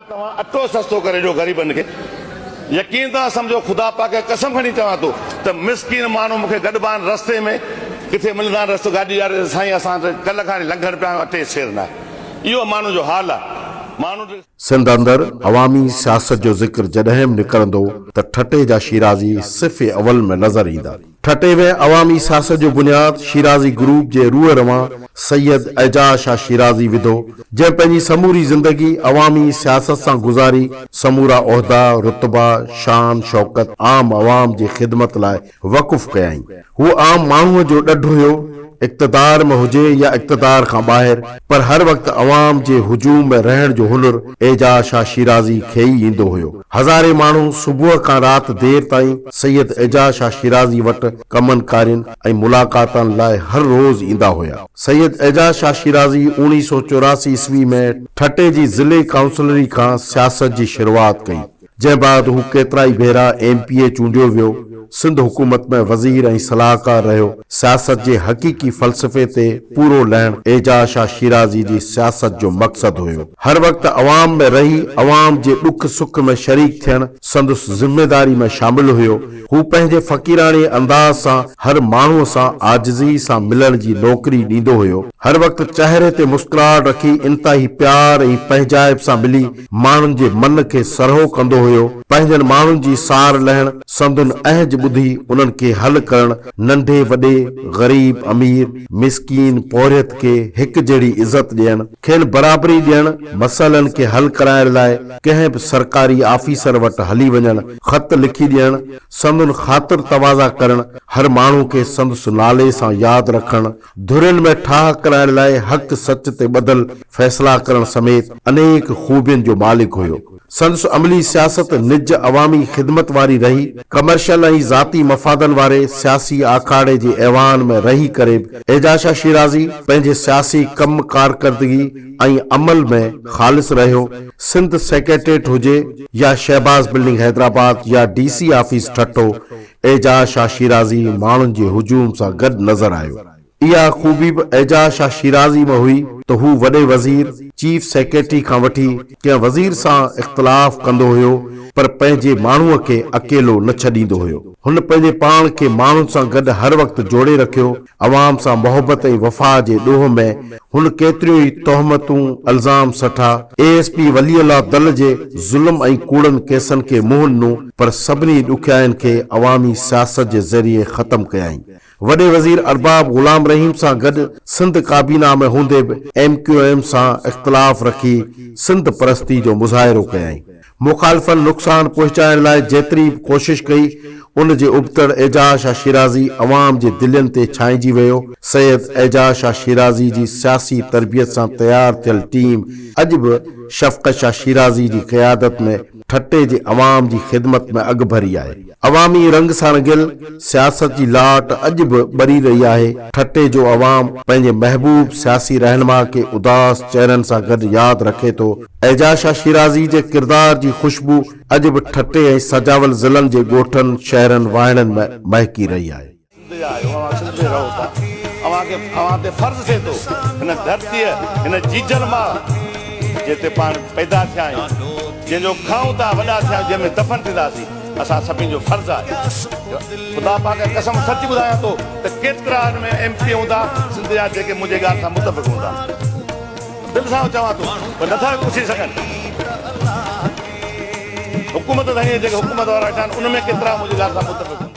توهان اٽو سستو ڪري ڏيو غريبن کي يقين توهان سمجهو خدا پاڪ جي قسم کڻي چوان ٿو ته مسڪين ماڻهو مون کي گڏبا آهن رستي ۾ ڪٿي ملندا آهن رستو گاڏي واري سائين اسان ته ڪلهه کان لنگهڻ پيا آهيون اٽي سير ناهي اهو ماڻهن جو حال آهي ماڻهو سنڌ اندر عوامي سياست جو ذڪر جڏهن به نڪرندو ته ٺٽي جا شيرازي صف اول ۾ نظر ايندا. ٺٽي ۾ عوامي سياست جو بنياد شيرازي گروپ جي روح روان سيد اعجاز شاهه شيرازي وڌو، جنهن پنهنجي سموري زندگي عوامي سياست سان گذاري، سمورا عهدا، رتبا، شان شوڪت عام عوام جي خدمت لاء وقف ڪيائين. هو عام ماڻهوء جو ڏڍ هيو، اقتدار ۾ هجي يا اقتدار کان ٻاهر، پر هر وقت عوام جي هجوم ۾ رهڻ جو هنر اعجاز شاهه شيرازي کي ئي ايندو هيو. هزارين ماڻهو صبح کان رات دير تائين سيد اعجاز شاهه شيرازي وٽ ڪمن ڪارين ۽ ملاقاتن لاء هر روز ايندا هيا. سيد اعجاز شاهه شيرازي اوڻيهه سو 84 عيسوي ۾ ٺٽي جي ضلعي ڪائونسلري کان سياست جي شروعات ڪئي. جنهن بعد هو ڪيترائي ڀيرا ايم پي اي چونڊيو ويو، سنڌ حڪومت ۾ وزير ۽ صلاحڪار رهيو، سياست جي حقيقي فلسفي تي پورو لهڻ اعجاز شاهه شيرازي جي سياست جو مقصد هيو. هر وقت عوام ۾ رهي عوام جي ڏک سک ۾ شريڪ ٿيڻ سندس ذميداري ۾ شامل هيو. هو پنهنجي فقيراڻي انداز سان هر ماڻهوء سان عاجزي سان ملڻ جي نوڪري ڏيندو هيو. هر وقت چهري تي مسڪراهٽ رکي انتهائي پيار ۽ پنهنجائپ سان ملي ماڻهن جي من کي سرهو ڪندو هيو، پنهنجن ماڻهن جي سار لهڻ، سندن اهنج ٻڌي انهن کي حل ڪرڻ، ننڍي وڏي، غريب امير، مسڪين پورهيت کي هڪ جهڙي عزت ڏيڻ، کين برابري ڏيڻ، مسئلن کي حل ڪرائڻ لاء ڪنهن به سرڪاري آفيسر وٽ هلي وڃڻ، خط لکي ڏيڻ، سندن خاطر تواضع ڪرڻ، هر ماڻهو کي سندس نالي سان ياد رکڻ، ڌرين ۾ ٺاهه ڪرائڻ لاء حق سچ تي ٻڌل فيصلا ڪرڻ سميت انيڪ خوبين جو مالڪ هيو. سندس عملي سياست نج عوامي خدمت واري رهي. ڪمرشل ۽ ذاتي مفادن واري سياسي آکاڙي جي ايوان ۾ رهي ڪري به اعجاز شاهه شيرازي پنهنجي سياسي ڪم ڪارڪردگي ۽ عمل ۾ خالص رهيو. سنڌ سيڪريٽريٽ هجي يا شهباز بلڊنگ حيدرآباد يا D C office Thatta, Ejaz Shah Shirazi ماڻهن جي هجوم سان گڏ نظر آيو. اها خوبي به اعجاز شاهه شيرازي ۾ هئي ته هو وڏي وزير، چيف سيڪريٽري کان وٺي ڪنهن وزير سان اختلاف ڪندو هيو پر پنهنجي ماڻهوء کي اڪيلو نه ڇڏيندو هيو. هن پنهنجي پاڻ کي ماڻهن سان گڏ هر وقت جوڙي رکيو. عوام سان محبت ۽ وفا جي ڏوهه ۾ هن ڪيتريون ئي تهمتون، الزام سٺا. اي ايس پي ولي الله دل جي ظلم ۽ ڪوڙن ڪيسن کي منهن ڏنو پر سڀني ڏکيائين کي عوامي سياست جي ذريعي ختم ڪيائين. وڏي وزير ارباب غلام رحيم سان گڏ سنڌ ڪابينا ۾ هوندي به ايم ڪيو ايم سان اختلاف رکي سنڌ پرستي جو مظاهرو ڪيائين. مخالفن نقصان پهچائڻ لاء جيتري به ڪوشش ڪئي، ان جي ابتڙ اعجاز شاهه شيرازي عوام جي دلين تي ڇانئجي ويو. سيد اعجاز شاهه شيرازي جي سياسي تربيت سان تيار ٿيل ٽيم اڄ به شفقت شاهه شيرازي جي قيادت ۾ ٺٽي جي عوام جي خدمت ۾ اڳڀري آهي. عوامي رنگ سان رڱيل سياست جي لاٽ اڄ به ٻري رهي آهي. ٺٽي جو عوام پنهنجي محبوب سياسي رهنما کي اداس چهرن سان گڏ ياد رکي ٿو. اعجاز شاهه شيرازي جي ڪردار جي خوشبو اڄ به ٺٽي ۽ سجاول ضلعن جي ڳوٺن، شهرن، واهڻن ۾ مهڪي رهي آهي. سنڌ جا آهيو اوهان سنڌ ۾ رهو ٿا اوهان کي اوهان تي فرض ٿئي ٿو هن ڌرتيء هن جيجل ماء جنهن تي پاڻ پيدا ٿيا آهيون جنهن جو کائون ٿا وڏا ٿيا آهيون جنهن ۾ دفن ٿينداسين اسان سڀني جو فرض آهي خدا پاڪ جي قسم سچ ٻڌايان ٿو ته ڪيترا ان ۾ ايم پي هوندا سنڌ جا جيڪي منهنجي ڳالهه سان متفق هوندا. دل سان چوان ٿو پر نٿا پڇي سگهن. حڪومت ڌڻيء جيڪي حڪومت وارا ويٺا آهن ان ۾ ڪيترا منهنجي ڳالهه سان متفق هوندا.